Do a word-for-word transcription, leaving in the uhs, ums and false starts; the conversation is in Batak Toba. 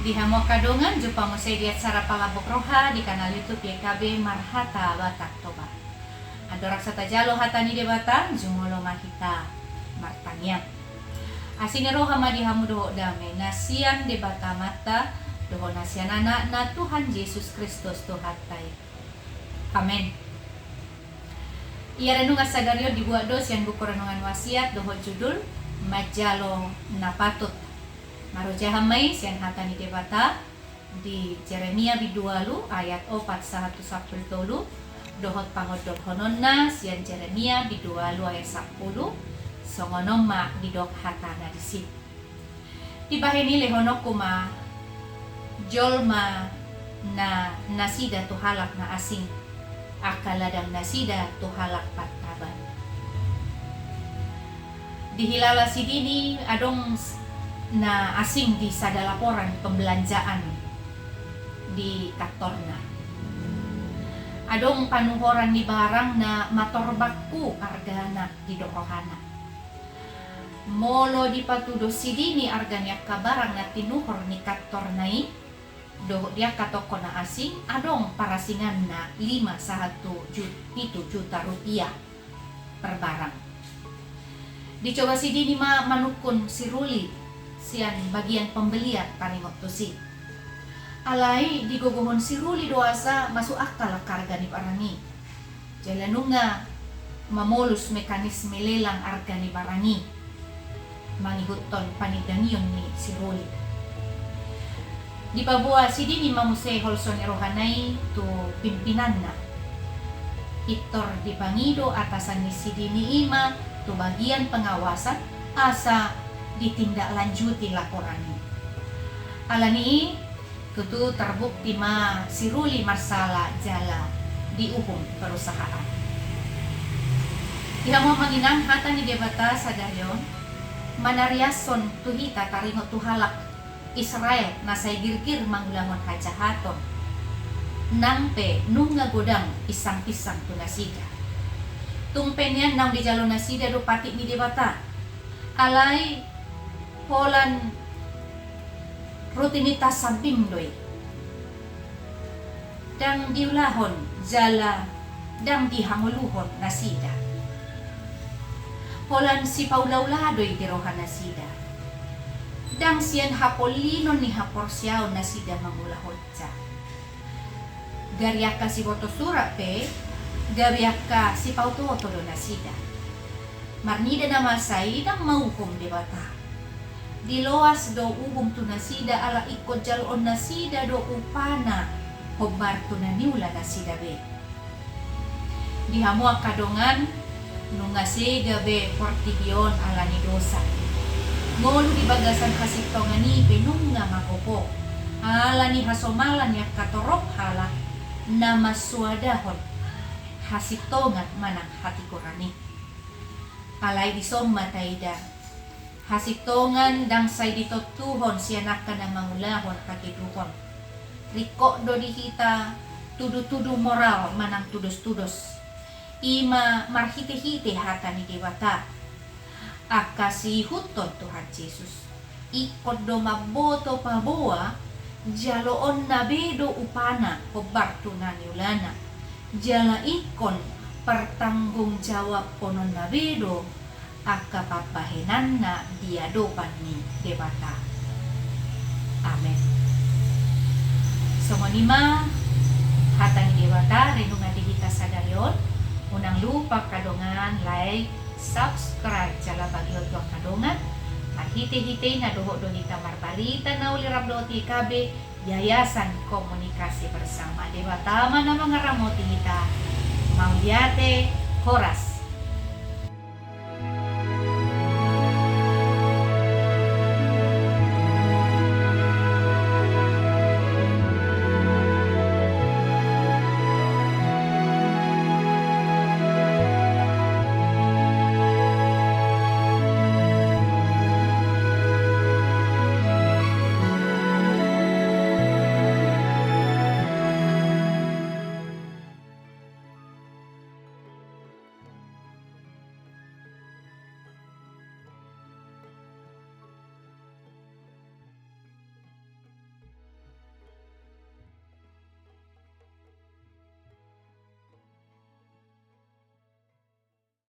Di hamu angka dongan, jumpa muse di acara Palambok Roha di kanal YouTube Y K B Marhata Batak Toba. Andorang so tajalo hata ni Debata, jumolo ma hita martangiang. Asi ni roha ma di hamu dohot dame na sian Debata Amanta dohot na sian Anakna Tuhan Jesus Kristus Tuhanta i. Amen. Ia renungan sadari on dibuat do sian buku Renungan Wasiat dohot judul Manjalo na Patut. Marojahan ma i sian hata ni Debata di Jeremia bindu ualu ayat opat sahat tu sampulu tolu, dohot pangondolhononna sian Jeremia bindu ualu ayat sampulu, songon on ma didok hatana disi. Dibahen i lehononku ma jolma na nasida tu halak na asing, angka ladang nasida tu halak pantaban. Dihilala sidini adong s-, na asing di sada laporan pembelanjaan di kantorna. Adong panuhoran ni barang na matorbangku argana, didok rohana. Molo dipatudos sidini arga ni angka barang na tinuhor ni kantorna i dohot di angka toko na asing, adong parasinganna lima sahat tu ju-, pitu juta rupiah per barang. Dicoba sidini ma manungkun si Ruli sian bagian pembelian taringot tusi. Alai digogohon si Ruli do asa masuk akal angka arga ni barang i. Jala nunga mamolus mekanisme lelang arga ni barang i mangihuthon panindangion ni si Ruli. Dipaboa sidini ma muse holso ni rohana i tu pimpinanna, pintor dipangido atasan ni sidini i ma tu bagian pengawasan asa ditindaklanjuti laporan i. Alani i, tutu terbukti ma si Ruli marsala jala diuhum perusahaan. Di hamu amang inang, hata ni Debata sadari on manariashon tu hita taringot tu halak Israel na sai girgir mangulahon hajahaton, nang pe nunga godang pinsang-pinsang tu nasida. Tung pe nian naung dijalo nasida do patik ni Debata. Alai holan rutinitas sambing do i. Ndang diulahon jala ndang dihangoluhon nasida. Holan sipaula-ula do i di roha nasida. Ndang sian hapollinon ni haporseaon nasida mangulahonsa. Gari angka siboto surat pe, gabe angka sipauto-oto do nasida. Marnida na masa i ndang mauhum Debata. Diloas do uhum tu nasida ala ingkon jaloon nasida do upana hombar tu na niula nasida be. Di hamu angka dongan, nunga sega be portibi on ala ni dosa. Ngolu di bagasan hasintongan i pe nunga magopo ala ni hasomalan ni angka torop halak na mansoadahon hasintongan manang hatigoran i. Alai dison ma taida, hasintongan ndang sai ditontuhon sian angka na mangulahon hageduhon. Ringkot do di hita tudu-tudu moral manang tudos-tudos. I ma marhite-hite hata ni Debata. Angka siihuthon Tuhan Jesus, ingkon do mamboto paboa jaloonna be do upana hombar tu na niulana, jala ingkon pertanggungjawabhononna be do angka pambahenanna di adopan ni Debata. Amen. Songon i ma hata ni Debata renungan di hita sadari on. Unang lupa angka dongan like, subscribe jala bagion tu angka dongan. Marhite-hite i na dohot do hita marbarita na uli rap dohot Y K B, Yayasan Komunikasi Bersama. Debata ma na mangaramoti hita. Mauliate, horas.